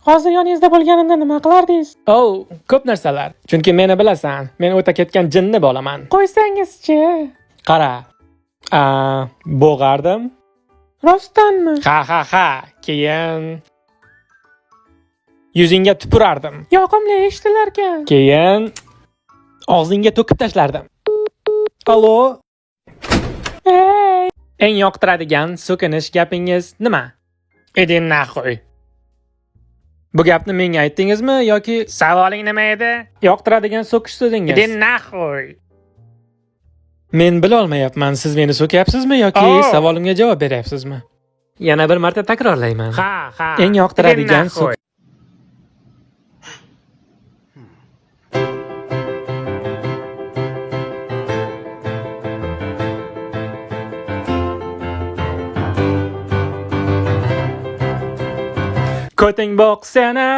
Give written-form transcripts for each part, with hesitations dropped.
Hozir yoningizda bo'lganimda nima qilardingiz? Oh, ko'p narsalar. Chunki meni bilasan, men o'ta ketgan jinni bolaman. Qo'ysangizchi. Qara. A, bo'g'ardim. Rostdanmi? Ha ha ha. Keyin yuzingga tupurardim. Yoqimli eshitilarkan. Keyin og'zingga to'kib tashlardim. Allo? Ey, Eng yoqtiradigan so'kinish gapingiz nima? Иди нахуй. Bu gapni menga aytdingizmi yoki savoling nima edi? Yoqtiradigan so'kish so'zingiz. Иди нахуй. Men bilolmayapman, siz meni so'kyapsizmi yoki Oh. savolimga javob beryapsizmi? Yana bir marta takrorlayman. Ha, ha. Eng yoqtiradigan Иди нахуй. Ko'ting boq seni.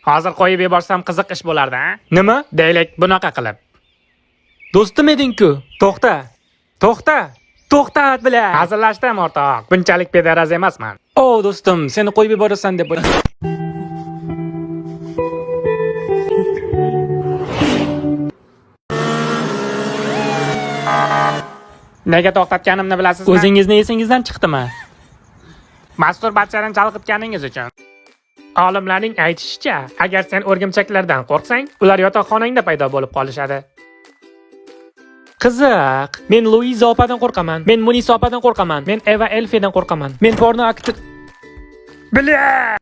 Hozir qo'yib yuborsam qiziq ish bo'lardi, a? Nima? Deylik, bunaqa qilib. Do'stim eding-ku. To'xta. To'xta. To'xtat bilan. Hazillashdim, o'rtoq. Bunchalik пидарас emasman. O do'stim, seni qo'yib yuborasan deb Nega to'xtatganimni bilasizmi? O'zingizni esingizdan chiqdimi? Masturbatsiyadan chalg'itganingiz uchun. Olimlarning aytishicha, agar sen o'rgimchaklardan qo'rqsang, ular yotoqxonangda paydo bo'lib qolishadi. Qiziq. Men Luiza opadan qo'rqaman. Men Munisa opadan qo'rqaman. Men Eva Elfidan qo'rqaman. Men porno aktri Бля!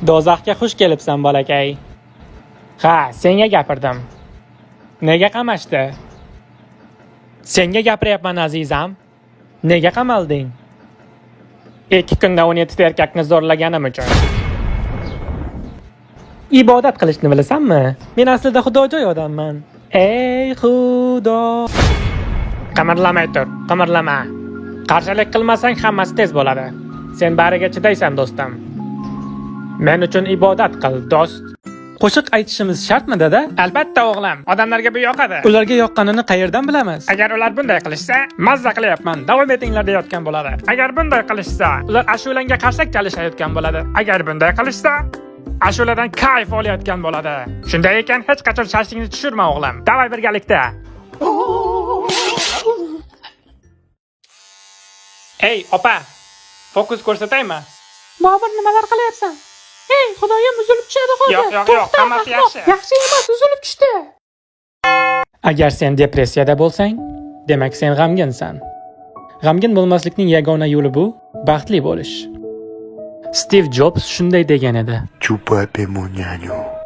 Do'zaxga xush kelibsan, bolakay. Ha, senga gapirdim. Nega qamashdi? Senga gapiryapman, azizam. Nega qamalding? 2 kunda 17 ta erkakni zo'rlaganim uchun. Ibodat qilishni bilasanmi? Men aslida xudojo'y odamman. Ey Xudo. Qimirlamay tur, qimirlama. Qarshilik qilmasang hammasi tez bo'ladi. Sen bariga chidaysan, do'stim. Men uchun ibodat qil, do'st. Qo'shiq aytishimiz shartmi, dada? Albatta, o'g'lim, odamlarga bu yoqadi. Ularga yoqqanini qayerdan bilamiz? Agar ular bunday qilishsa, mazza qilyapman, davom etinglar deyotgan bo'ladi. Agar bunday qilishsa, ular ashulangga qarsak chalishayotgan bo'ladi. Agar bunday qilishsa, ashuladan kayf olayotgan bo'ladi. Shunday ekan, hech qachon shashtingni tushirma, o'g'lim. Давай birgalikda. Ey, opa, fokus ko'rsataymi? Bobur, nimalar qilyapsan? Ey, xudoyim, uzilib tushadi hozir. Yo'q, yo'q, yo'q, To'xta, hammasi ahmoq. yaxshi. Yaxshi emas, uzilib tushdi. Agar sen depressiyada bo'lsang, demak sen g'amginsan. G'amgin bo'lmaslikning yagona yo'li bu baxtli bo'lish. Steve Jobs shunday degan edi. Чупапе няню.